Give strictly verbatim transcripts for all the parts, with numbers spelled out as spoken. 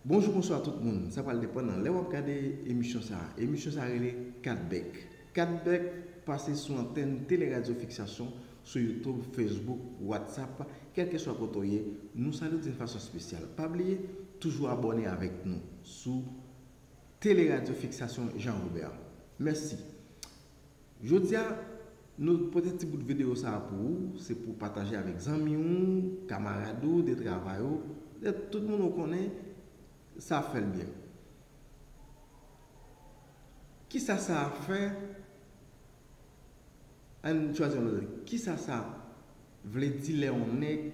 Bonjou, bonswa tout moun. Sa pral depann nan lè w ap gade emisyon sa a. Emisyon sa a rele Kat Bèk. Kat Bèk pase sou antèn Teleradyo Fiksasyon, sou YouTube, Facebook, WhatsApp, kèlkeswa kote w ye, nou salye w de fason espesyal. Pa bliye, toujou abòne avèk nou sou Teleradyo Fiksasyon Jean Robert. Mèsi. Jodi a, nou pote ti bout videyo sa a pou ou, se pou w pataje avèk zanmi w, kamarad ou, de travay ou, de tout moun ou konnen, sa fè l byen. Kisa sa fè? Ann chwazi yon lòt. Kisa sa vle di lè yon nèg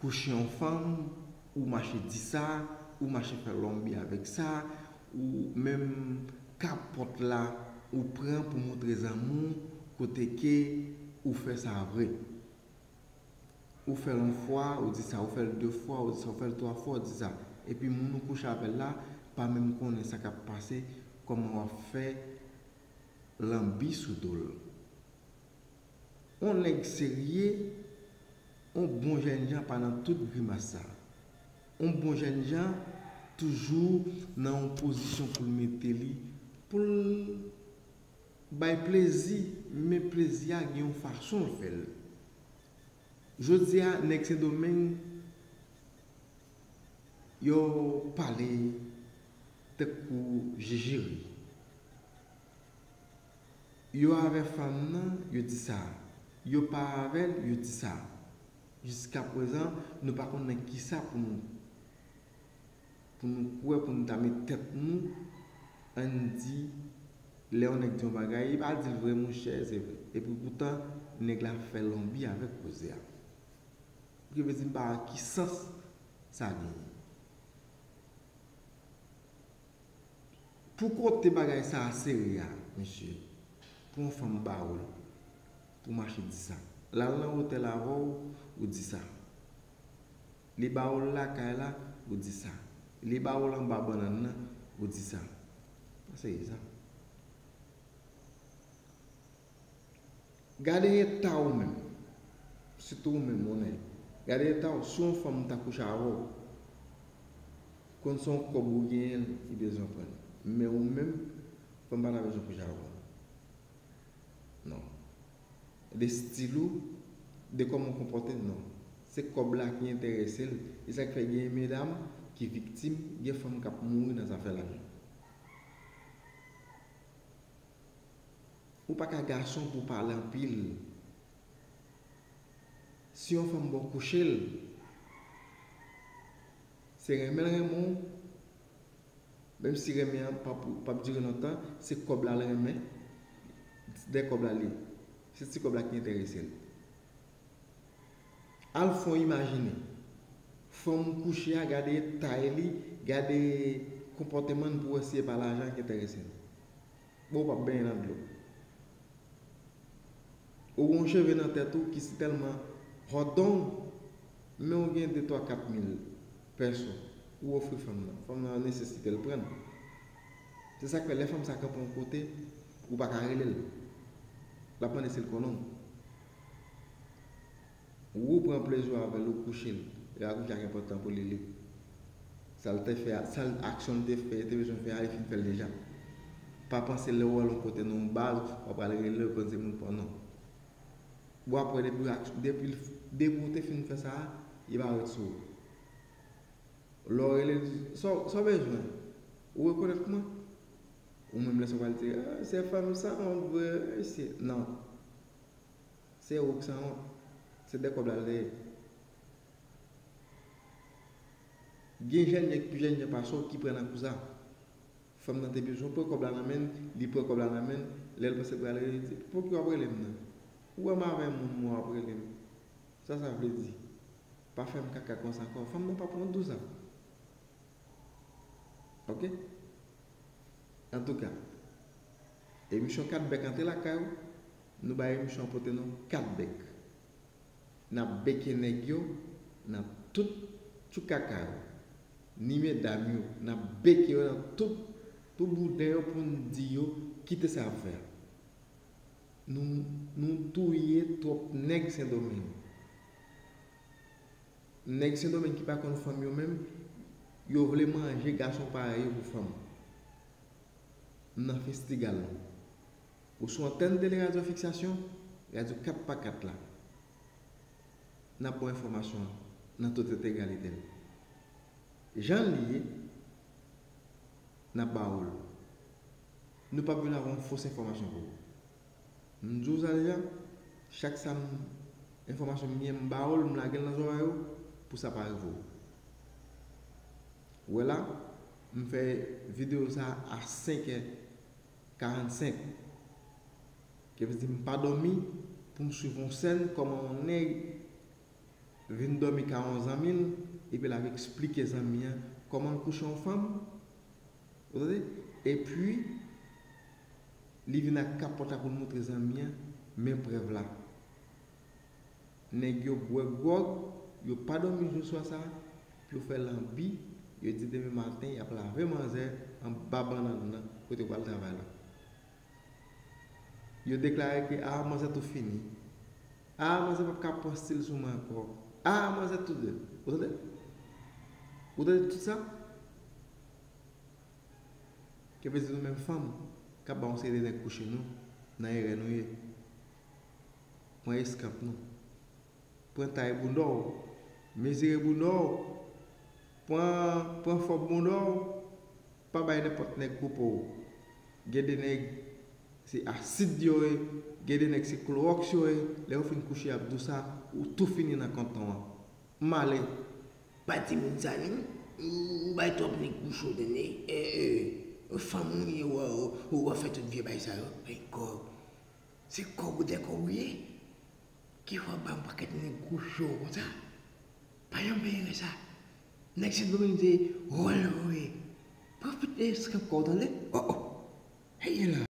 kouche yon fanm, ou mache di sa, ou mache fè lonbi avèk sa, ou menm kapòt la, ou pran pou montre zanmi w, kote ke ou fè sa vre. Ou fè l yon fwa, ou di sa, ou fè l de fwa, ou di sa, ou fè l twa fwa, ou di sa. Epi moun ou kouche avè l la, pa menm konnen sa k ap pase, kòman w ap fè lanbi sou do l. On nèg serye, on bon jènjan pa nan tout grimas sa. On bon jènjan toujou nan yon pozisyon pou l mete li, pou l bay plezi, men plezi a gen yon fason l fè l. Jodi a, nèg Sendomeng, yo pale tankou jijiri. Yo avè fanm nan, yo di sa. Yo pa avè l, yo di sa. Jiskaprezan, nou pa konn nan kisa pou nou, pou nou kwè, pou nou ta met tèt nou, ann di, lè yon nèg di yon bagay, li pa di l vre, monchè, se vre. Epi poutan, nèg la fè lanbi avèk koze a. Ki vle di m pa wè ki sans sa genyen. Pou kote bagay sa a sere a, mesye, pou yon fanm ba w l, pou mache di sa. L al nan otèl avè w, ou di sa. Li ba w l lakay la, ou di sa. Li ba w l anba bannann nan, ou di sa. Pa serye sa. Gade eta w menm. Sitou ou menm, yon nèg. Gade eta w. Si yon fanm ta kouche avè w, konn se yon kòb ou genyen, li bezwen pran. Men ou menm, fanm pa ta bezwen kouche avè w. Non. De estil ou, de kòman w konpòte, non. Se kòb la ki enterese l. E sa k fè gen medam ki viktim, gen fanm k ap mouri nan zafè lajan. Ou pa ka gason pou w pale anpil. Si yon fanm ba w kouche l, se renmen l renmen w, menm si renmen an p ap, p ap dire lontan, se kòb la l renmen, dèyè kòb la l ye. Se ti kòb la ki enterese l. Al fè w imajine. Fanm ou kouche a, gade tay li, gade konpòteman l pou w wè si se pa lajan ki enterese l. Bon, w p ap benyen nan dlo. Ou gen yon cheve nan tèt ou ki si tèlman hot don, men w gen de, twa, kat mil pèso, ou ofri fanm nan. Fanm nan nesesite l pran l. Se sa k fè lè fanm sa kanpe yon kote, ou pa ka rele l. L ap mande si l konnen w. Ou pran plezi w avè l, ou kouche l. E pa kouche a ki enpòtan pou li, li. Sa l te fè a, sa l, aksyon l te fè, te bezwen fè a, li fin fè l deja. Pa panse lè w al yon kote nan yon baz, w ap pral rele l, konn se moun pa w, non. Bon, apre, depi, depi, depi w te fin fè sa a, li pa ret sou ou. Lè w rele l, sa w, sa w bezwen? Ou rekonèt mwen? Ou menm lè sa w pral di, ah, se fanm sanwont vre, se, non. Se ou k sanwont. Se de kòb la l te ye. Gen jènjan ki pi jènjan pase w ki pran nan kou sa. Fanm nan te bezwen pran kòb la nan men l, li pran kòb la nan men l, lè l panse l pral rele, li di, poukisa w ap rele m nan? Ou wè m avè moun mwen w ap rele m. Sa sa vle di? Pa fè m kaka konsa ankò. Fanm nan p ap wont tou sa. Ok? Antouka, emisyon Kat Bèk antre lakay ou, nou bay emisyon an pote non Kat Bèk. N ap beke nèg yo nan tout tchoukaka yo, ni medam yo, n ap beke yo nan tout, tout bouden yo pou n di yo kite sa y ap fè a. Nou, nou touye twòp nèg Sendomeng. Nèg Sendomeng ki pa konn fanm yo menm, Yo vle manje gason parèy yo pou fanm. M nan festigal nou. Ou sou antèn Tele Radyo Fiksasyon, radyo kat pa kat la. N ap ba w enfòmasyon an nan tout entegralite l. Jan l ye, n ap ba ou l. Nou p ap vin avè yon fos enfòmasyon pou ou. M di w sa deja, chak sa m, enfòmasyon m gen, m ba ou l, m lage l nan zòrèy ou, pou sa pa rive w. Ou wè la, m fè videyo sa a senk è karannsenk. Ki vle di m pa dòmi pou m swiv yon sèn kòman yon nèg vin dòmi kay yon zanmi l, epi l ap eksplike zanmi an kòman l kouche yon fanm. Ou tande? Epi, li vin ak kapòt la pou l montre zanmi an, men prèv la. Nèg yo bwè gwòg, yo pa dòmi jou swa sa, pou yo fè lanbi, yo di demen maten, y ap lave manzè anba bannann nan, kote yo pral travay la. Yo deklare ke, a, manzè tou fini. A, manzè p ap ka pran stil sou mwen ankò. A, manzè tou dèd. Ou tande? Ou tande tout sa? Ki vle di nou menm fanm, k ap ba yon seri de nèg kouche nou, nan erè nou ye. Pran eskanp nou. Pran tay bounda w, mezire bounda w, pran, pran fòm bounda w, pa bay nenpòt nèg pou po w. Gen de nèg, se asid yo ye, gen de nèg, se klowòks yo ye, lè yo fin kouche, y ap di w sa, ou tou fini nan kanton an. M ale. Pa di moun sa non, ou bay twòp nèg kouche w tande, e, e, fanm ou ye, w, w, w ap fè tout vye bagay sa yo, ay kòb. Se kòb ou dè kòb ou ye. Ki fè w ap ba yon pakèt nèg kouche w konsa? Pa janm fè erè sa. Nèg Sendomeng se wòl yo ye. Pwofite eskanp kò w tande. Oh, oh. Hey, la.